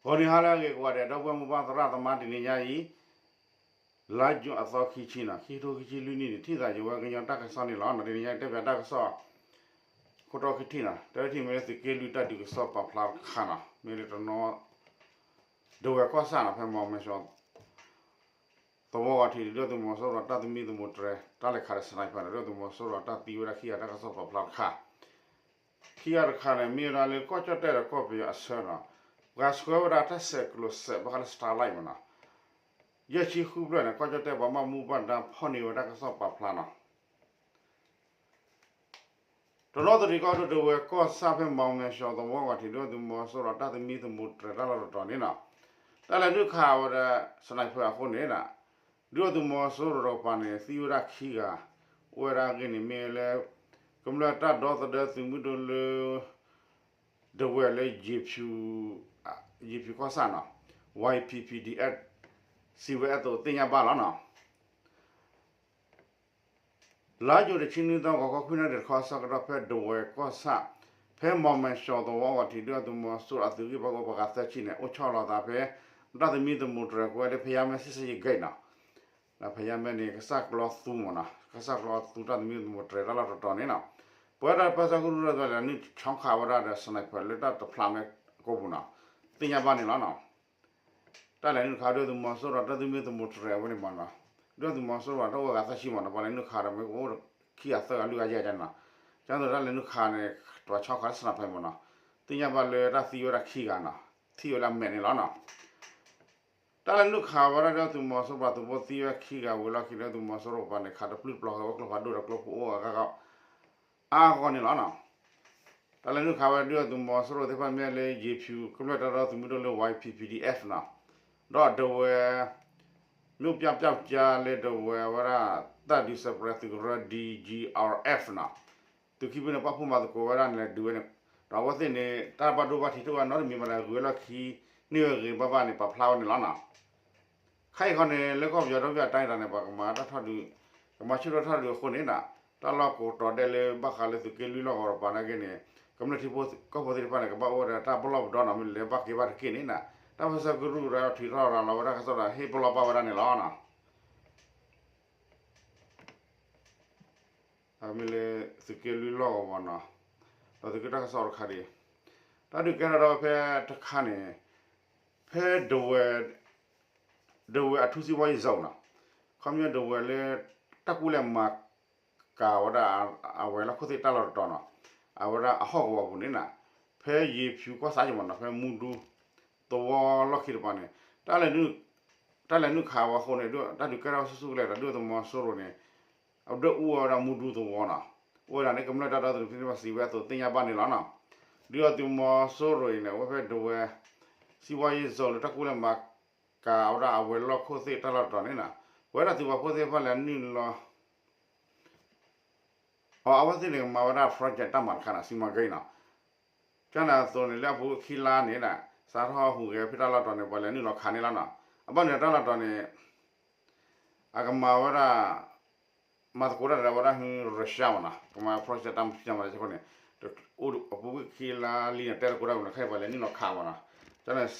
ဂီၤနံၤဟါလၢအဂ့ၤကိးဂၤဒဲး ဒီပုၢ်ဝဲၢ်မိၢ်ပၢ်သရၣ်သမါ တနံၤညါအံၤ လါယူၤအသီခံဆံန့ၣ် ခံကထိခံဆံလွံၢ်နံၣ်န့ၣ် ထံၣ်သးယဝဲကညီတၢ်ကစီၣ်န့ၣ်လီၤ. တနံၤညါအံၤတဲပၠးတၢ်ကစီၣ် ခိၣ်တီခံထံၣ်န့ၣ် တထံၣ်မ့ၢ်လၢသုးက့လွံၢ်တၢ်ဒုးကစီၣ်ပာ်ဖျါတခါန့ၣ် မ့ၢ်လၢတနီ ဒဝဲၢ်ကီၢ်ဆၣ်န့ၣ် ဖဲမီၤမဲၡီ သဝီဂီၤထံး ဒုၣ်ဒါသုးမီၤစိရိၤတၢ်သမံသမိးတြဲၤ တၢ်လဲၤခးဒီး sniper န့ၣ် ဒုၣ်ဒါသုးမီၤစိရိၤတၢ်သံဝဲဒၣ်ခံဂၤတၢ်ကစီၣ်ပာ်ဖျါတခါ ခံဂၤတခါန့ၣ် မ့ၢ်ဝဲဒၣ်လၢကီၢ်ကၠီၣ်တဲၣ်ဒီးကီၢ်ပယီၤအဆၢန့ၣ် ပှၤဆှၢဝဲဒၣ်တၢ်ဆဲးကျိးစဲးဘၣ်ဃးလၢ Starlink မ့ၢ်န့ၣ် ယဲၢ်ဆံဃုဖျၢၣ်န့ၣ် ကီၢ်ကၠီၣ်တဲၣ်ပှၤဘၣ်မူဘၣ်ဒါဖီၣ်န့ၢ်ဝဲတၢ်ကစီၣ်ပာ်ဖျါန့ၣ် တနီသရံၣ်ကီၢ်ဒိၣ် ဒဝဲၢ်ကီၢ်ဆၣ်ဖဲမီၤမဲၡီသဝီဂီၤထံး ဒုၣ်ဒါသုးမီၤစိရိၤတၢ်သမံသမိးတြဲၤတၢ်လီၢ်တတီၤန့ၣ်န့ၣ် တၢ်လဲၤနုာ်ခးဝဲဒၣ် sniper အဃိန့ၣ် ဒုၣ်ဒါသုးမီၤစိရိၤတကပၤန့ၣ် သံဝဲဒၣ်ခံဂၤ အိၣ်ဝဲဒၣ်အဂ့ၢ်န့ၣ် မ့ၢ်လၢ ကမျၢၢ်တၢ်ဒီသဒၢသုးမုၢ်ဒိၣ်လၢ ဒဝဲၢ်လၢ ယ့ၤဖၠူၤကီၢ်ဆၣ်န့ၣ် Y P P D F စံးဝဲအသိးသ့ၣ်ညါဘၣ်လီၤန့ၣ် လါယူၤတဆံနွံသီ ဂီၤခီခွံနၣ်ရံၣ်တခီ ဆၢကတီၢ်ဖဲဒဝဲၢ်ကီၢ်ဆၣ် ဖဲမီၤမဲၢ်ၡီၤသဝီဂီၤထံး ဒုၣ်ဒါသုးမီၤစိရိၤအသုးဂံၢ်ဘါကအိၣ်ပှၤဂၤသၢဆံန့ၣ် အိၣ်ဆီလီၤသးဖဲ တၢ်သမံသမိးတြဲၤကွဲလၢ ဖဲယါမဲ စစ်ဆေးရေးဂိတ် န့ၣ် ဖဲယါမဲန့ၣ် ကစၢ်ကျီသူမ့ၢ်န့ၣ် ကစၢ်ကျီသူတၢ်သမံသမိးတြဲၤတၢ်လီၢ်တတီၤန့ၣ်န့ၣ် ပဝဲဒၣ်ပၢဆှၢကရူၢ်တၢ်လဲၤနုာ်ဆီခးဝဲဒၣ်ဒီး sniper လၢတၢ်တဖျးမဲာ်ကိးပူၤန့ၣ် သ့ၣ်ညါဘၣ်န့ၣ်လီၤန့ၣ် တၢ်လဲၤနုာ်ခးဒုၣ်ဒါသုးမီၤစိရိၤတၢ်သမံသမိးတြဲၤအဝဲန့ၣ်မ့ၢ်န့ၣ် ဒုၣ်ဒါသုးမီၤစိရိၤတအိၣ်ဝဲဂၤသၢဆံမ့ၢ်န့ၣ် ပှၤလဲၤနုာ်ခးဒီးမ့ၢ်ကအိၣ်ခံဂၤသၢဂၤလွံၢ်ဂၤယဲၢ်ဂၤန့ၣ် ကၠီသိးတၢ်လဲၤနုာ်ခးန့ၣ် တဆီခးလၢ sniper မ့ၢ်န့ၣ် သ့ၣ်ညါဘၣ်လၢတၢ်သံဝဲဒၣ်ခံဂၤန့ၣ် ထံၣ်ဝဲလၢအမဲာ်န့ၣ်လီၤန့ၣ် တၢ်လဲၤနုာ်ခးဝဲဒၣ်ဒုၣ်ဒါသုးမီၤစိရိၤပှၤသုးဖိသံဝဲခံဂၤ ဝံၤလီၢ်ခံဒုၣ်ဒါသုးမီၤစိရိၤပှၤန့ၣ် ခးတပျုၢ်တပျီၤဃီဝဲကျိဖးဒိၣ်ဒီးကျိဖိအိၣ်အဂၤဂၤ အါဂီၢ်န့ၣ်လီၤန့ၣ် တၢ်လဲၤနုာ်ခးဝဲဒုၣ်ဒါသုးမီၤစိရိၤသ့ၣ်တဖၣ်မ့ၢ်လၢ ယ့ၤဖၠူၤကမျၢၢ်တၢ်ဒီသဒၢသုးမုၢ်ဒိၣ်လၢ Y P P D F န့ၣ် ဒီးဒဝဲၢ် မြို့ပြပျောက်ကျား လၢဒဝဲၢ်ဝဲဒၣ် တပ်ရင်းစုဖရယ် သုးကရၢ D G R F န့ၣ် သုးခံဖုန့ၣ် ပာ်ဖှိၣ်မၤသကိးဝဲဒၣ်န့ၣ် လဲၤဒုးဝဲန့ၣ် ဒီးအဝဲသ့ၣ်န့ၣ် တၢ်ဘၣ်ဒိဘၣ်ထံးတအိၣ်ဝဲနီတမံၤဘၣ်န့ၣ် ဂုၤဝဲလီၢ်ခံ န့ၢ်ဝဲဂ့ၤဘၣ်ဘၣ်န့ၣ် ပာ်ဖျါဝဲန့ၣ်လီၤန့ၣ် ခဲအံၤခီန့ၣ် လၢကီၢ်ပယီၤဒီဘ့ၣ်အတၢ်န့ၣ် ပှၤကမၤတၢ်ထီၣ်ဒုး ကမၤဆူၣ်ထီၣ်ထီၣ်ဒုးအဃိန့ၣ် တၢ်လီၢ်ကိးတီၤဒဲးလၢဘၣ်ဃးလၢသုးက့လွံၢ်လီၢ်ကဝီၤတပၤန့ၣ်က့န့ၣ် ကမျၢၢ်ထံဖိကီၢ်ဖိသ့ၣ်တဖၣ်န့ၣ် ကဘၣ်အိၣ်ဝဲဒီးတၢ်ပလီၢ်ပဒီနီၤ မ့ၢ်လဲၤဘၣ်က့ၤဘၣ်တက့ၢ်န့ၣ် တၢ်ပၢဆှၢကရူၢ်ဒီးထုးထီၣ်ရၤလီၤဝဲဒၣ်ကစီၣ်ဒီး ဟ့ၣ်ပလီၢ်ဘၣ်ဝဲဒၣ်န့ၣ်လီၤ. အမ့ၢ်လၢသုးက့လွံၢ်လီၢ်ကဝီၤနီၤ ဒီးသုးက့တၢ်ကစီၣ်တခါဒံး တၢ်ဒုးကဲထီၣ်ဒီးဖဲတခါန့ၣ် ဖဲဒဝဲၢ် ဒဝဲၢ်အထူးစီးပွားရေးဇုန်နီၤ ခီပညီဒဝဲၢ်လၢ တၢ်ကူၣ်လဲၤမၤကၤဝဲဒၣ် အဝဲၤလီၢ်ခိၣ်သ့ၣ်တၢ်လီၢ်တတီၤနီၤ အဝဲဒၣ်အဟီၣ်ကဝီၤပူၤန့ၣ် ဖဲယ့ၤဖၠူၤကီၢ်ဆၣ်ကမ့ၢ်နီၤ ဖဲမူဒူသဝီလီၢ်ခံတပၤန့ၣ် တၢ်လဲၤနုာ်ခးဝဲအဃိန့ၣ် တၢ်ဒုးကဲထီၣ်ဆူၣ်ဆူၣ်ကလဲာ်ဒီး ဒုၣ်ဒါသုးမီၤစိရိၤန့ၣ် အဒွဲၣ်အူဝဲဒၣ်မူဒူသဝီနီၤ အိၣ်ဝဲဒၣ်န့ၣ် ကမျၢၢ်တၢ်ဒီသဒၢသ့ၣ်တဖၣ်စံးဝဲအသိးသ့ၣ်ညါဘၣ်န့ၣ်လီၤနီၤ ဒုၣ်ဒါသုးမီၤစိရိၤအံၤန့ၣ် အဝဲဖဲဒဝဲၢ် စီးပွားရေးဇုန်လၢတၢ်ကူၣ်လဲၤမၤကၤဝဲဒၣ်အဝဲၤလီၢ်ခိၣ်သ့ၣ်တၢ်လီၢ်တတီၤန့ၣ်နီၤ ပဝဲဒၣ်သုးပာ်ဖှိၣ်သ့ၣ်တဖၣ်လဲၤနုာ်လီၤ အဝဲသ့ၣ်န့ၣ်ကမၤဝဲဒၣ် project တၢ်မၤတခါန့ၣ် စီမံကိန်းနီၤ ကန့ၣ်အသိးန့ၣ် လၢအပူၤကွံာ်ခံလါန့ၣ် စးထီၣ်ဟူးဂဲၤဖဲတၢ်လီၢ်တတီၤန့ၣ် ပှၤလဲၤနုာ်လီၤခးန့ၣ်လီၤနီၤ အဘၣ်န့ၣ်တၢ်လီၢ်တတီၤန့ၣ် အကမၤဝဲဒၣ် မၤသကိးတၢ်ဒီးဝဲဒၣ် Russia မ့ၢ်နီၤ ကမၤ project တၢ်မၤဖံးတၢ်မၤလၢအဃိန့ၣ် အပူၤကွံာ်ခံလါလံန့ၣ် တဲသကိးတၢ်ဝံၤန့ၣ် ခဲအံၤပှၤလဲၤနုာ်လီၤခးမ့ၢ်နီၤ ကန့ၣ်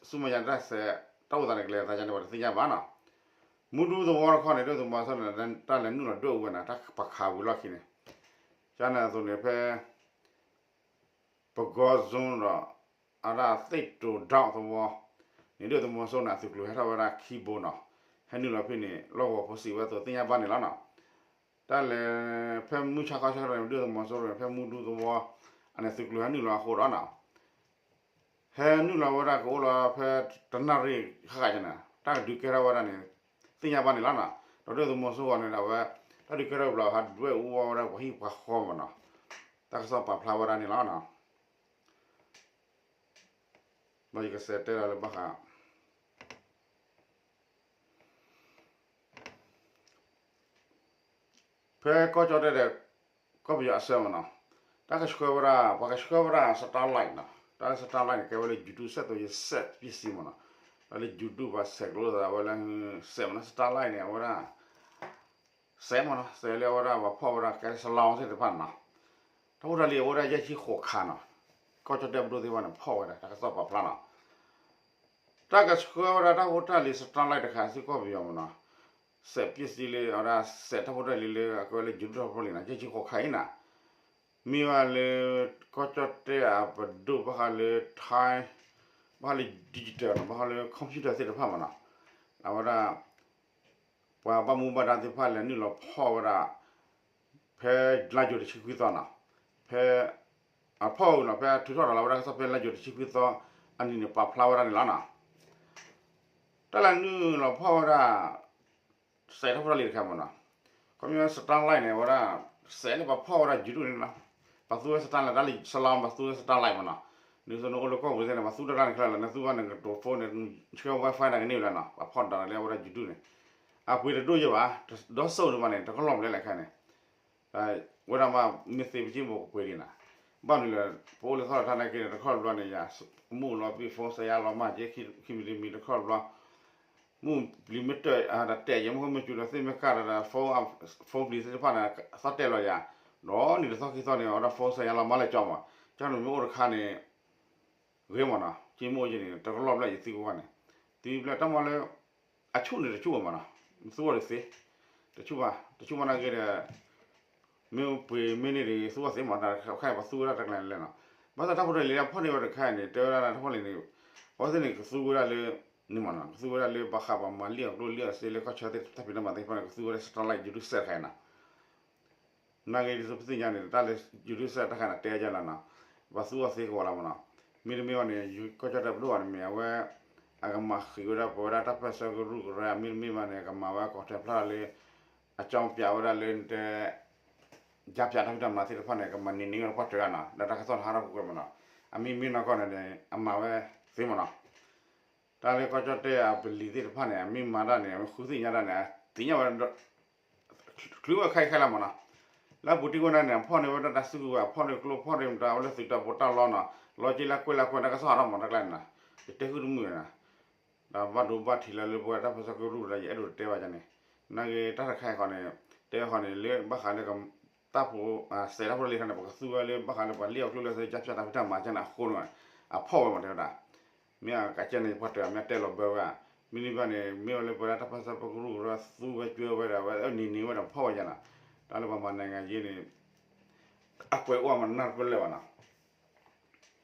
ဆူမဲာ်ညါတၢ်ဆဲး တၢ်အိၣ်သးန့ၣ် ကလဲၤသးယါန့ၣ် ပှၤတသ့ၣ်ညါဘၣ်နီၤ မူဒူသဝီတခီန့ၣ် ဒုၣ်ဒါသုးမီၤစိရိၤန့ၣ် တၢ်လဲၤနုာ်လီၤဒွဲၣ်အူဝဲန့ၣ် တၢ်ပာ်ခးဝံၤလီၢ်ခံန့ၣ် ကန့ၣ်အသိးန့ၣ် ဖဲ ပကီၢ် zone ဒီး အဝဲဒၣ်သ့ၣ်တိၤဒီသဝီန့ၣ် ဒုၣ်ဒါသုးမီၤစိရိၤန့ၣ် အသုးကျိၤဟဲထီၣ်ဝဲဒၣ်ခံဘိနီၤ ဟဲနုာ်လီၤဖဲန့ၣ် လီၢ်ကဝီၤဖိစံးဝဲအသိးသ့ၣ်ညါဘၣ်န့ၣ်လီၤနီၤ တၢ်လဲၤဖဲမုၢ်ဆါခီဆၢကတီၢ်န့ၣ် ဒုၣ်ဒါသုးမီၤစိရိၤန့ၣ် ဖဲမူဒူသဝီ အန့ၣ်သုးကျိၤဟဲနုာ်လီၤအဃိဒီးနီၤ ဟဲနုာ်လီၤဝဲဒၣ်ကအိၣ်လီၤဖဲတနၣ်ရံၣ်ဃၣ်ဃၣ်န့ၣ် တၢ်ကဒုးကဲထီၣ်ဝဲဒၣ်န့ၣ် သ့ၣ်ညါဘၣ်န့ၣ်လီၤနီၤ ဒီးဒုၣ်ဒါသုးမီၤစိရိၤန့ၣ် အဝဲ တၢ်ဒုးကဲထီၣ်ဘျီဟးဒွဲၣ်အူဝဲဒၣ်ပှၤဟံၣ်ပှၤဃီမ့ၢ်နီၤ တၢ်ကစီၣ်ပာ်ဖျါဝဲဒၣ်န့ၣ်လီၤနီၤ ဘၣ်ယကစးတဲလီၤလၢဘၣ်ဃး ဖဲကီၢ်ကၠီၣ်တဲၣ်ဒီး ကီၢ်ပယီၤအဆၢမ့ၢ်နီၤ တၢ်ကဆှၢဝဲဒၣ် ပှၤကဆှၢဝဲဒၣ် satellite နီၤ တၢ်လၢ satellite န့ၣ် ကဲဝဲလၢ YouTube စက်သို ယစက်ပစ္စည်းမ့ၢ်နီၤ တၢ်လၢ YouTube ပှၤဆဲးကျိးသးဝဲလၢ စက်မ့ၢ်နီၤ satellite န့ၣ် အဝဲဒၣ် စဲးမ့ၢ်နီၤ စဲးလၢအဝဲဒၣ်ပှၤဖီၣ်ဝဲဒၣ်ကဲလၢ စလီသ့ၣ်တဖၣ်န့ၣ်နီၤ တၢ်အိၣ်တၢ်လံၤအဝဲဒၣ်ယဲၢ်ဆံဃိးခါနီၤ ကီၢ်ကၠီၣ်တဲၣ်ပဒိၣ်သ့ၣ်တဖၣ်န့ၣ် ဖီၣ်ဝဲဒၣ် တၢ်ကစီၣ်ပာ်ဖျါနီၤ တၢ်ကဆှၢဝဲဒၣ်တၢ်ဖိတၢ်လံၤ Starlink တခါစ့ၢ်ကီးပယီၤမးနီၤ, စဲးပ့စံလၢအဝဲဒၣ် စဲးတၢ်ဖိတၢ်လံၤလၢအကဲဝဲလၢယိၤဒုၣ်တၢ်ဖိလံၤနီၤ, ယဲၢ်ဆံဃိးခါအံၤနီၤ, မ့ၢ်ဝဲလၢ ကီၢ်ကၠီၣ်တဲၣ်အပဒိၣ်ဘၣ်ဃးလၢ Thai ဘၣ်ဃးလၢ digital နီၤ, ဘၣ်ဃးလၢ computer သ့ၣ်တဖၣ်မးနီၤ, အဝဲဒၣ် ပှၤဘၣ်မူဘၣ်ဒါသ့ၣ်တဖၣ်လဲၤနုာ်လီၤဖီၣ်ဝဲဒၣ် ဖဲလါယူၤတဆံခွံသီနီၤ, ဖဲ အဖီၣ်ဝဲနီၤ, ဖဲထုးထီၣ်ဒီးလီၤဝဲဒၣ်ကစီၣ်ဖဲလါယူၤတဆံခွံသီ အနံၤန့ၣ် ပာ်ဖျါဝဲဒၣ်န့ၣ်လီၤနီၤ. တၢ်လဲၤနုာ်လီၤဖီၣ်ဝဲဒၣ် စဲးတၢ်ဖိတၢ်လံၤတခါမးနီၤ, ခီပညီ Starlink န့ၣ် အဝဲဒၣ် စဲးလၢပှၤဖီၣ်ဝဲဒၣ်ယိၤဒုၣ်န့ၣ်နီၤ, ပှၤသူဝဲ Starlink တၢ်လံၤ Starlink ပှၤသူဝဲ Starlink မးနီၤ, ဒ်သိးနအိၣ်လၢကီၢ်ပူၤသ့ၣ်န့ၣ် ပှၤသူတၢ်ကျါန့ၣ်ခဲလၢာ်လီၤ, နသူဘၣ်နကတိၤ phone န့ၣ် ဆှၢ Wi-Fi န့ၣ်ကန့ၢ်ဝဲလီၤနီၤ, ပှၤဖီၣ်ဒီးလၢအဝဲဒၣ်ယိၤဒုၣ်န့ၣ် အပှ့ၤတဒိၣ်ယဲၢ်ဘၣ်, ဒီးစိၣ်န့ၣ်ဘၣ်န့ၣ် တကလီၢ်ဘျဲၣ်လဲၣ်ခဲန့ၣ် ဝဲဒၣ်မ့ၢ်သ့ပစံးဘိးကပှ့ၤဒံးနီၤ, ဘၣ်မနုၤလဲၣ် ပအိၣ်လၢသီၣ်လၢထါနာ်က့န့ၣ် တခီတဘျီန့ၣ် ယၤ မူလီၤပံာ် phone စဲးယါလီၤမၢ်က့ ခံမံၤတမံၤတခီတဘျီ မုၢ်ပျံၤမ့ၢ်တၢၢ် တၢ်တဲာ်ယဲၢ် မ့ၢ်မ့ၢ်စူၤဒီးသ့ၣ်မ့ၢ်ကၢ်ဒီး phone ပျံၤသ့ၣ်တဖၣ်န့ၣ် သီၣ်တဲာ်လီၤယၤ, ဒီးနံၤတသီခံသီန့ၣ် အဝဲဒၣ် phone စဲးယါလီၤမၢ်လၢကၠီမး, ကၠီန့ၣ်မ့ၢ်အိၣ်တခါန့ၣ် ဂ့ၤမးနီၤ, က့မ့ၢ်အိၣ်က့န့ၣ် တကလီၢ်ဘျဲၣ်ယသံကွၢ်ကွၢ်န့ၣ်, သံဘျဲၣ်တၢ်မ့ၢ်လၢ အဆူၣ်န့ၣ်တဆူၣ်ဘၣ်မးနီၤ, သူအီၤတသ့, တဆူၣ်ဘၣ် တဆူၣ်ဘၣ်နာ်က့ဒီး မ့ၢ်ပှ့ၤမ့ၢ်န့ၢ်ဒီး သူအီၤသ့မးနီၤ, တခါပှၤသူဝဲဒၣ်တကျါန့ၣ်လဲၣ်နီၤ, ဘၣ်ဆၣ်တၢ်ဖိတၢ်လံၤလၢအဖီၣ်န့ၢ်ဝဲတခါအံၤန့ၣ် တဲဝဲဒၣ်တၢ်ဖိတၢ်လံၤန့ၣ် အဝဲသ့ၣ်န့ၣ်ကသူဝဲဒၣ်လၢ န့ၣ်မးနီၤ, ကသူဝဲဒၣ်လၢဘၣ်ဃးပှၤမၤလံၣ်အီၣ်ကျိၣ်လံၣ်အီၣ်စ့လၢကီၢ်ဆၢသ့ၣ်တဖၣ် တၢ်ဖံးတၢ်မၤသ့ၣ်တဖၣ်န့ၣ် ကသူဝဲဒၣ် Starlink ယိၤဒုၣ်စဲးတခါအံၤနီၤ နာ်က့ဒ်သိးပသ့ၣ်ညါန့ၣ် တၢ်လၢယိၤဒုၣ်စဲးတၢ်ခါန့ၣ် တဲယါလီၤနီၤ, ပှၤသူအီၤသ့ကဝီၤလီၤမးနီၤ, မ့တမ့ၢ်ဘၣ်န့ၣ် ကီၢ်ကၠီၣ်တဲၣ်ပဒိၣ်အီၤန့ၣ်မ့ၢ်အဝဲ အကမၤဃံးဝဲဒၣ်ပဝဲဒၣ်တၢ်ပၢၢ်ဆၢကရူၢ်ကရၢ မ့တမ့ၢ်ဘၣ်န့ၣ် အကမၤဝဲကီၢ်ထဲဖျါလၢ အကၠီပၠးဝဲဒၣ်လၢနတဲ ယါပၠးတၢ်ဖံးတၢ်မၤသ့ၣ်တဖၣ်န့ၣ် ကမၤန့ၢ်န့ၢ်ဝဲဒၣ်ပှၢ်တၢၢ်နီၤ, ဒီးတၢ်ကစီၣ်န့ၣ်ဟးထီၣ်ကွ့ၢ်ကွ့ၢ်မးနီၤ, အမ့ၢ်မ့ၢ်နီၢ်ကီၢ်န့ၣ် အမၤဝဲသ့မးနီၤ တၢ်လၢကီၢ်ကၠီၣ်တဲၣ်အပလံၤသ့ၣ်တဖၣ်န့ၣ် အမ့ၢ်မၤတၢ်န့ၣ် အမ့ၢ်ဃုသ့ၣ်ညါတၢ်န့ၣ် သ့ၣ်ညါဝဲ ချုးဝဲခဲအံၤခဲလၢာ်မးနီၤ, လၢအပူၤတ့ၢ်ဝဲဒၣ်န့ၣ် အဖီၣ်န့ၢ်ဝဲဒၣ်တၢ်စုကဝဲၤ အဖီၣ်န့ၢ်ကျိဖီၣ်န့ၢ်မတၤ အဝဲလၢသုးတၢ်ပီးတၢ်လီနီၤ, လီၤက့လၢကွဲးလၢကွဲး တၢ်ကစီၣ်ဟးထီၣ်မးတၢ်ကျါန့ၣ်နီၤ, ယတဲဃုတမုာ်နီၤ, ဒီးဘၣ်ဒိဘၣ်ထံးလၢလၢပဝဲတၢ်ပၢၢ်ဆၢကရူၢ်ဒီး ယအဲၣ်ဒိးတဲဘၣ်န့ၣ်, နာ်က့တၢ်တခါအံၤဃီန့ၣ် တဲဃီန့ၣ် လၢဘၣ်ဃးလၢ တၢ်ဖိ စဲးတၢ်ဖိတၢ်လံၤခါန့ၣ် ပကသူဝဲလၢဘၣ်ဃးလၢပှၤလံၣ်အီၣ်ကျိၣ်လံၣ်အီၣ်စ့ ယါပၠးတၢ်ဖံးတၢ်မၤကဲန့ၣ်အဃိန့ၣ် အဖီၣ်ဝဲမးတဲဝဲဒၣ်, မ့ၢ်အကစၢ်န့ၣ်ပှၤတၢၢ်မ့ၢ်အတဲလီၤဘၢဝဲ, မ့တမ့ၢ်ဘၣ်န့ၣ် မ့ၢ်ဝဲလၢပဝဲဒၣ်တၢ်ပၢၢ်ဆၢကရူၢ်ကရၢသူဝဲကွဲဝဲဒီး အဝဲန့ၢ်န့ၢ်ဝဲဒီးဖီၣ်ဝဲယါနီၤ, တၢ်လၢပှၤမၤနံၤဂၤယ့န့ၣ် အကွဲးအိၣ်မးနၢ်တပၢၢ်လၢာ်ဘၣ်နီၤ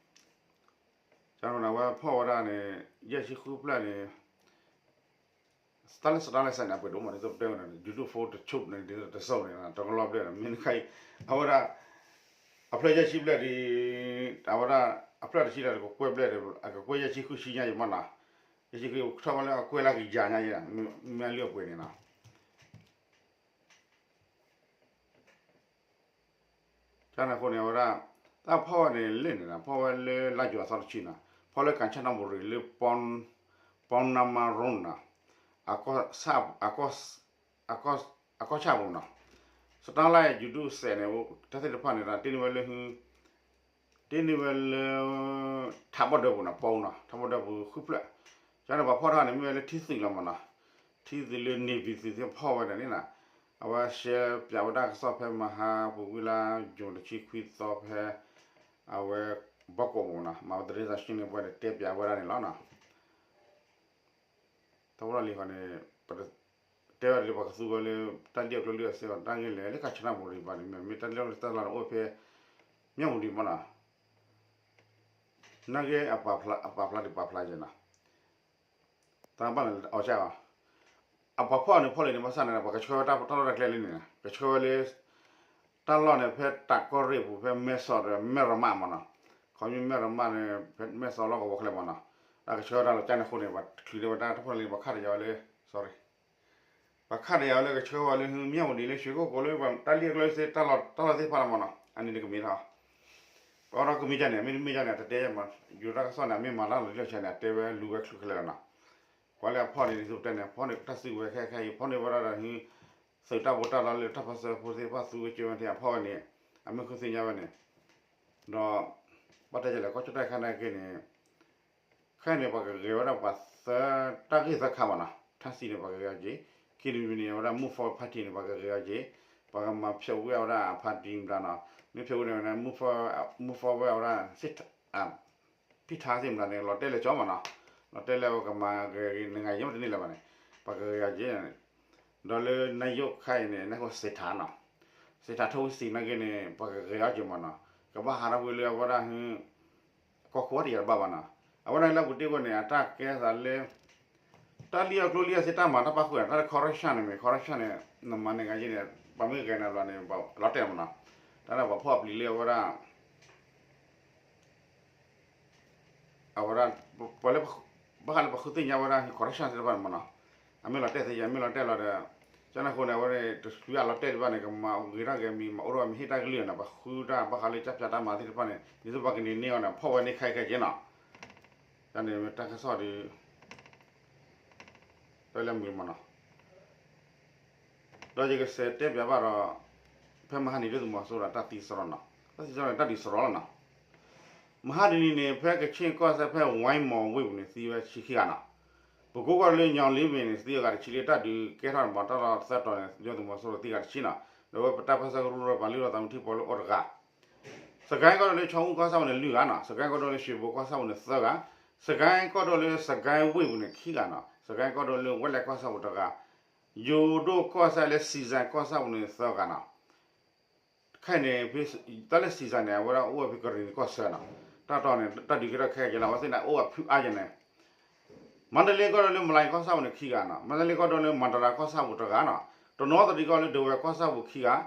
ကန့ၣ်ဝဲဖီၣ်ဝဲဒၣ်န့ၣ် ယဲၢ်ဆံဃုဖျၢၣ်န့ၣ် တၢ်လၢ Starlink စဲးန့ၣ် အပှ့ၤဒိၣ်မး ဒ်သိးပတဲဝဲန့ၣ် YouTube phone တဆူၣ်န့ၣ် ဒ်သိးတစိၢ်န့ၣ် တကလီၢ်ဘျဲၣ်န့ၣ် မ့ၢ်နခါအံၤ အဝဲဒၣ် အဖျၢၣ်ယဲၢ်ဆံဘျဲၣ်ဒ် အဝဲဒၣ် အဖျၢၣ်တဆံဒီး တကကွဲၢ်ဘျဲၣ်ဒီး အကကွဲၢ်ယဲၢ်ဆံဃုဆံညါယံၤမးနီၤ, ယဲၢ်ဆံဃုထီၣ်ဝဲလၢအကွဲၢ်လၢကယၤညါယံၤ မ့ၢ်အလုၢ်အပှ့ၤန့ၣ်နီၤ ကန့ၣ်အဃိန့ၣ် အဝဲဒၣ် တၢ်ဖီၣ်ဝဲန့ၣ်လၢန့ၣ် ဖီၣ်ဝဲလၢလါယူၤအသီတဆံနီၤ ဖီၣ်လၢ ကၣ်ဆၣ်နၣ်ဘူရံၤ လၢ ပီနါမါရိနီၤ အကီၢ်ဆၣ် အကီၢ်ဆၣ်ပူၤနီၤ Starlink ယိၤဒုၣ်စဲးန့ၣ် တၢ်သ့ၣ်တဖၣ်န့ၣ် တ့န့ၢ်ဝဲလၢ တ့န့ၢ်ဝဲလၢ ထးဘီၣ်ဒၢပူၤနီၤ ပီနီၤ ထးဘီၣ်ဒၢပူၤဃုဖျၢၣ် ကန့ၣ်ပှၤဖီၣ်တၢ်န့ၣ် မ့ၢ်ဝဲလၢထံသုးလီၤမးနီၤ ထံသုးလၢ Navy သုးသ့ၣ်ဖီၣ်ဝဲဒၣ်န့ၣ်နီၤ အဝဲရှဲပၠးဝဲဒၣ်ကစီၣ်ဖဲမဟါပူၤကွံာ်လါ ယူၤတဆံခွံသီဖဲ အဝဲ ဘီကီးပူၤနီၤ မၤဝဲတရ့သးရှင်းလင်းပွဲန့ၣ် တဲပၠးဝဲဒၣ်န့ၣ်လီၤနီၤ တၢ်ဖိတၢ်လံၤဃီန့ၣ် ပတဲဝဲဒၣ်လၢပှၤကသူဝဲလၢ တၢ်လံၣ်အီၣ်ကျိၣ်လံၣ်အီၣ်စ့အီၤ တၢ်ဂ့ၢ်လဲၣ် လၢကၣ်ဆၣ်နၣ်ဘူရံၤဘၣ်န့ၣ် မ့ၢ်တၢ်လံၣ်အီၣ်ကျိၣ်လံၣ်တၢ်လီၢ်န့ၣ်အိၣ်ဖဲ မၠၣ်ဝတံၤမးနီၤ နာ်က့ အပာ်ဖျါဒံးပာ်ဖျါယဲနီၤ တၢ်ဘၣ်န့ၣ်အီၤကၢ်အီၤ အပှၤဖီၣ်န့ၣ်ဖီၣ်လံန့ၣ် ဘၣ်ဆၣ်န့ၣ် ပှၤကဆှၢဝဲတၢ်လီၢ်တၢ်ကျဲလံန့ၣ် ကဆှၢဝဲလၢ တၢ်လီၢ်န့ၣ် ဖဲတၢ်ကီၢ်ရ့ၣ်ပူၤ ဖဲမဲၢ်စီၤဒီးမဲၢ်ရမၣ်မးနီၤ ခီမ့ၢ်မဲၢ်ရမၣ်န့ၣ် ဖဲမဲၢ်စီၤလီၢ်ကဝီၤချဲမးနီၤ တၢ်ကဆှၢဝဲတၢ်လီၢ်ကၢ်န့ၣ်အဃိန့ၣ် ပှၤချုးန့ၢ်ဝဲတၢ်တဖၣ်လံ ပှၤခးတယၤဝဲလၢ sorry ပှၤခးတယၤဝဲလၢကဆှၢဝဲလၢ မၠၣ်ဝတံၤလၢ ရွှေကုက္ကိုလၢ တၢ်လံၣ်အကျိၣ်စ့ တၢ်လီၢ်သ့ၣ်တဖၣ်လီၤမးနီၤ အန့ၣ်တကမ့ၢ်ထီၣ် ပအီၣ်ဒီးကမ့ၢ်ကၢ်န့ၣ် မ့တမ့ၢ်ကၢ်န့ၣ် တတဲယဲမး ယူၤတၢ်ကစီၣ်န့ၣ် အမ့ၢ်မၤတၢ်လီၤတံၢ်လီၤဆဲးန့ၣ် အတဲဝဲလူၤဝဲချုးခဲလၢာ်လီၤနီၤ ကွၢ်လၢအဖီၣ်န့ၣ် ဒ်သိးပတဲန့ၣ် အဖီၣ်န့ၣ် တၢ်စုကဝဲၤခဲခဲအံၤ ဖီၣ်န့ၢ်ဝဲဒၣ်ဒီး သုးတၢ်ဘိးတၢ်လီလၢတၢ်ပၢၢ်ဆၢဖိသ့ၣ်တဖၣ်သူဝဲကၢဝဲန့ၣ် အဖီၣ်ဝဲန့ၣ် အမ့ၢ်ဃုသ့ၣ်ညါဝဲန့ၣ် ဒီး ဘၣ်တဲယဲလဲၣ် ကီၢ်ကၠီၣ်တဲၣ်ခါန့ၣ်က့န့ၣ် ခဲအံၤန့ၣ် ပှၤကဂဲၤဝဲဒၣ်ပှၤသၢ တၢ်ဂ့ၢ်သၢခါမးနီၤ ထၣ်စံးန့ၣ် ပှၤကဂဲၤအီၤက့ၤ ခံတမံၤန့ၣ် အဝဲဒၣ် Move Forward Party န့ၣ် ပှၤကဂဲၤအီၤက့ၤ ပှၤကမၤဖျိးဝံၤအဝဲဒၣ် party မတၤနီၤ မ့ၢ်ဖျိးဝံၤန့ၣ် Move Forward ဝဲဒၣ် ဖံထါသ့ၣ်မတၤန့ၣ် လီၤတဲာ်လၢကၠီမးနီၤ တဲလၢပကမၤဂ့ၤဂ့ၤ နဂၤယဲၢ်မ့ၢ်တန့ၢ်လၢၤဘၣ်န့ၣ် ပှၤကဂဲၤအီၤက့ၤ, ဒီးလၢနယိၣ်ခါအံၤန့ၣ် နၢ်ဟူစံးထါနီၤ, စံးထါထိဝံသံးနာ်က့န့ၣ် ပှၤကဂဲၤအီၤက့ၤမးနီၤ, ကဘၣ်ဟးထီၣ်ကွံာ်လၢအဝဲဒၣ် ကီၢ်ခိၣ်တယၤတဘၣ်ဘၣ်နီၤ, အဝဲဒၣ်လၢပူၤတ့ၢ်ဝဲန့ၣ် အတၢ်ကဲသးလၢ တၢ်လံၣ်အီၣ်ကျိလံၣ်အီၣ်စ့တၢ်မၤတၢ်ပၣ်ဃုာ် တၢ်လၢ corruption န့ၣ်မ့ၢ် corruption န့ၣ် နမၤန့ၢ်ဂၤယဲၢ်န့ၣ် ပှၤမ့ၢ်ဂဲၤနၤဘျီန့ၣ် လီၤတဲာ်မးနီၤ, တၢ်လၢပှၤဖီၣ်ပျံၤလၢအဝဲဒၣ် အဝဲဒၣ် ပှၤလၢ ဘၣ်ဃးလၢပှၤဃုသ့ၣ်ညါဝဲဒၣ် corruption သ့ၣ်တဖၣ်န့ၣ်မးနီၤ, အမ့ၢ်လီၤတဲာ်သ့ယဲၢ် မ့ၢ်လီၤတဲာ်လီၤဒီး ကန့ၣ်အဃိန့ၣ် အဝဲန့ၣ် တဆူအလီၤတဲာ်ဒံးဘၣ်န့ၣ် ကမၤဂ့ၤထီၣ်ဂဲၤမံၤ မၤအိၣ်ထီၣ်မံၤဟ့ၣ်တၢ်ကလုၢ်န့ၣ် ပှၤဃုတၢ်ဘၣ်ဃးလၢကၠၢ်ပၠၢ်တၢ်မၤသ့ၣ်တဖၣ်န့ၣ် ဒ်သိးပှၤကန့ၢ်န့ၢ်အီၤန့ၣ် ဖီၣ်ဝဲန့ၢ်ခဲခဲက့ၤနီၤ, တၢ်န့ၣ်မ့ၢ်တၢ်ကစီၣ်ဒီး တၢ်လၢမုာ်မးနီၤ ဒီးယကစးတဲပၠးဘၣ်ဒီး ဖဲမဟါနံၤဒုၣ်သုးမီၤစိရိၤဒီးတၢ်သံစရီနီၤ, တၢ်သံစရီန့ၣ် တၢ်ဒုးစရီလီၤနီၤ, မဟါတနံၤန့ၣ် ဖဲကခ့ၣ်ကီၢ်စဲၣ်ဖဲဝဲမီၤဝ့ၢ်ပူၤန့ၣ် သံဝဲဆံခံဂၤနီၤ, ပကိးကီၢ်ဒီးလၢညီလ့ဘ့ၣ်န့ၣ် သံအဂၤတဆံလံ တၢ်ဒုးကဲထီၣ်န့ၣ် မၤတၢ်လီၤသၢတီၤန့ၣ် ဒုၣ်သုးမီၤစိရိၤသံဂၤတဆံနီၤ, ဒီးဝဲပတၢ်ပၢၢ်ဆၢကရူၢ်ဒီးပှၤလုၢ်ထီၣ်သးမူထံဖိလၢအိၣ်တဂၤ စကဲကီၢ်ဒိၣ်လၢခၠီမူၣ်ကီၢ်ဆၣ်ပူၤန့ၣ် လွံၢ်ဂၤနီၤ, စကဲကီၢ်ဒိၣ်လၢရွှ့ၣ်ဘိကီၢ်ဆၣ်ပူၤန့ၣ် သၢဂၤ, စကဲကီၢ်ဒိၣ်လၢစကဲဝ့ၢ်ပူၤန့ၣ် ခံဂၤနီၤ, စကဲကီၢ်ဒိၣ်လၢဝဲလဲၣ်ကီၢ်ဆၣ်ပူၤတဂၤ, ယိၤဒိၣ်ကီၢ်ဆၣ်လၢစံၣ်စဲၣ်ကီၢ်ဆၣ်ပူၤန့ၣ် သၢဂၤနီၤ, ခဲအံၤန့ၣ် တၢ်လၢစံၣ်စဲၣ်န့ၣ် အဝဲဒၣ်အိၣ်ဝဲဖဲကရ့ၣ်နံၤကီၢ်ဆၢနီၤ, တၢ်တီၤန့ၣ် တၢ်ဒုးကဲထီၣ်ခဲကဲလီၤ အဝဲသ့ၣ်န့ၣ် အိၣ်ဝဲဖုအါယဲၢ်န့ၣ် မါတလ့ကီၢ်ဒိၣ်လၢမလၤကီၢ်ဆၣ်ပူၤန့ၣ် ခံဂၤနီၤ, မါတလ့ကီၢ်ဒိၣ်လၢမၤတရၤကီၢ်ဆၣ်ပူၤတဂၤနီၤ, တနီသရံၣ်ကီၢ်လၢဒဝဲၢ်ကီၢ်ဆၣ်ပူၤခံဂၤ,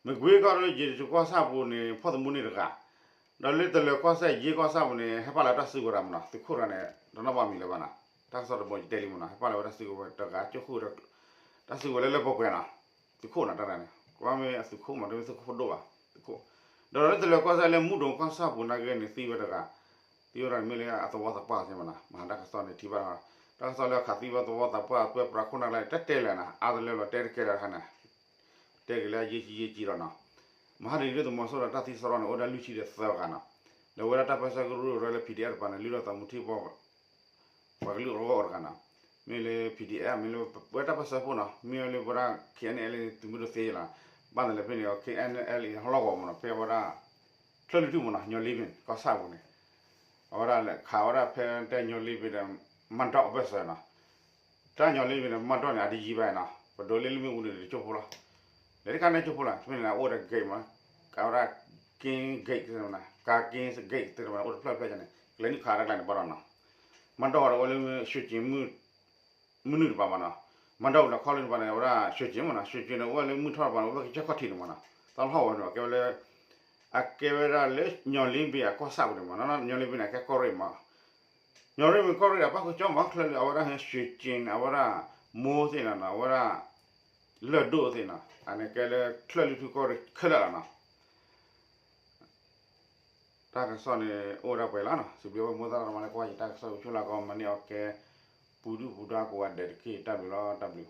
မကွ့ကီၢ်ဒိၣ်လၢယ့ၣ်တကူၣ်ကီၢ်ဆၣ်ပူၤန့ၣ် ဖီၣ်သမူန့ၢ်တဂၤ, ဒီးလၢတလၢၤကီၢ်ဆၣ်ယ့ကီၢ်ဆၣ်ပူၤန့ၣ် ဟဲပာ်လီၤတၢ်စုကဝဲၤတဂၤမးနီၤ, သုးခိၣ်တဂၤန့ၣ် တနီၣ်ဘၣ်မံၤလၢၤဘၣ်နီၤ, တၢ်ကစီၣ်တဘိယတဲလံမးနီၤ, ဟဲပာ်လီၤဝဲတၢ်စုကဝဲၤတဂၤ ကၠိခိၣ် တၢ်စုကဝဲၤလၢလၢပှဲၤပှဲၤနီၤ, သုးခိၣ်နီၤတၢ်န့ၣ် ကွၢ်မ့ၢ်အသုးခိၣ်မး တမ့ၢ်သုးခိၣ်ဒိၣ်ဘၣ်, သုးခိၣ်, ဒီးလၢတလၢၤကီၢ်ဆၣ်လၢမူဒိၣ်ကီၢ်ဆၣ်ပူၤနာ်က့န့ၣ် သံဝဲတဂၤ, သံဝဲဒၣ်မ့ၢ်လၢအသဝီသးပှၢ်သ့မးနီၤ, မဟါတၢ်ကစီၣ်န့ၣ်ထံၣ်ဘၣ်, တၢ်ကစီၣ်လၢအခးသံဝဲသဝီသးပှၢ် ပှဲပှၤခိၣ်နၢ်လၢ တတဲလဲၣ်နီၤ အါတလၢလီၤတဲတကဲလၢၤခါန့ၣ် တဲက့ၤလၢအယ့ၢ်ကံယ့ၢ်ကံလီၤနီၤ, မဟါတနံၤဒုၣ်သုးမီၤစိရိၤဒီးတၢ်သံစရီန့ၣ် အိၣ်ဝဲဒၣ်လွံၢ်ဆံဒီးသၢဂၤနီၤ, ဒီးဝဲဒၣ်တၢ်ပၢၢ်ဆၢကရူၢ်ဒီးလၢ ပီၣ်ဒံၣ်အဲၣ် တပၤန့ၣ် လုၢ်ထီၣ်သးမူထံဖိ ပှၤကလုာ်အဂီၢ်အိၣ်တဂၤနီၤ, မ့ၢ်လၢ ပီၣ်ဒံၣ်အဲၣ် မ့ၢ်လၢပဝဲတၢ်ပၢၢ်ဆၢဖိနီၤ မ့ၢ်လၢပဝဲဒၣ် ခ့ၣ်အဲၣ်ယူၣ်အဲၣ်လ် သုးမုၢ်ဒိၣ်သ့လီၤ, ဘၣ်သးလဲၣ်ဖဲန့ၣ် ခ့ၣ်အဲၣ်ယူၣ်အဲၣ်လ် ဟီၣ်လီၢ်ဂီၤမးနီၤ ဖဲဝဲဒၣ် ချၢၣ်လွံၢ်ထူၣ်မးနီၤ ညီလ့ဘ့ၣ်န့ၣ် ကီၢ်ဆၣ်ပူၤန့ၣ် အဝဲဒၣ်လဲၤခးဝဲဒၣ်ဖဲတဲညီလ့ဘ့ၣ်ဒီး မၢ်ဒီၣ်အဘၢၣ်စၢၤနီၤ, တၢ်ညီလ့ဘ့ၣ်န့ၣ် မၢ်ဒီၣ်န့ၣ် အတယံၤဘၣ်နီၤ ပဒိးလ့လၢမ့ၣ်အူန့ၣ် တကၠိဖိလီၤ, လဲၤတခါန့ၣ်ကၠိဖိလီၤ ဖဲန့ၣ်အိၣ်ဒီး gate မး, အဝဲဒၣ် က့ gate သ့ၣ်တဖၣ်နီၤ ကါက့ gate သ့ၣ်တဖၣ်န့ၣ် အိၣ်တဖျၢၣ်တဖျၢၣ်န့ၣ် ကလဲၤနုာ်ခးတၢ်ကျါန့ၣ် ဘၣ်ဒီးနီၤ, မၢ်ဒီၣ်ဒီးအိၣ်လၢ ရွှ့ၣ်ကျင် မုၢ်နုာ်တပၤမးနီၤ, မၢ်ဒီၣ်ဝံၤဒီးခီလၢတပၤန့ၣ် အဝဲဒၣ် ရွှ့ၣ်ကျင် မးနီၤ ရွှ့ၣ်ကျင်န့ၣ် အိၣ်ဝဲလၢမုၢ်ထီၣ်တပၤန့ၣ် အိၣ်ဝဲကစၢၢ်ခီၣ်ထံးန့ၣ်မးနီၤ, တၢ်လီၢ်ဝဲန့ၣ် ကဲဝဲလၢ အကဲဝဲဒၣ်လၢညီလ့ဘ့ၣ်အကီၢ်ဆၣ်ပူၤန့ၣ်မးနီၤ ညီလ့ဘ့ၣ်န့ၣ် အကဲကီၢ်ရ့ၣ်မး ညီရ့ၣ်မ့ၢ်ကီၢ်ရ့ၣ်ဒီး ပၣ်ဃုာ်ကၠီမး ချၢၣ်လွံၢ် အဝဲဒၣ်ဟဲ ရွှ့ၣ်ကျင် အဝဲဒၣ် မိၢ်သ့ၣ်နီၤ အဝဲဒၣ် လၢၢ်ဒိၣ်သ့ၣ်နီၤ အန့ၣ်ကဲလၢ ချၢၣ်လွံၢ်ထူၣ်ကီၢ်ရ့ၣ်ခဲလၢာ်လီၤနီၤ. တၢ်ကစီၣ်န့ၣ် အိၣ်ဝဲဒၣ်ပှဲၤလီၤနီၤ စံးဘျုးဘၣ်မိၢ်သရၣ်သမါလၢကွၢ်ယတၢ်ကစီၣ် ဆူလၢကီး မၤန့ၢ်အီၤကဲ ပူၤဒုၣ်ပူၤဒါကိးဂၤဒဲးတက့ၢ် တၢ်ဘျုးလီၤ တၢ်ဘျုး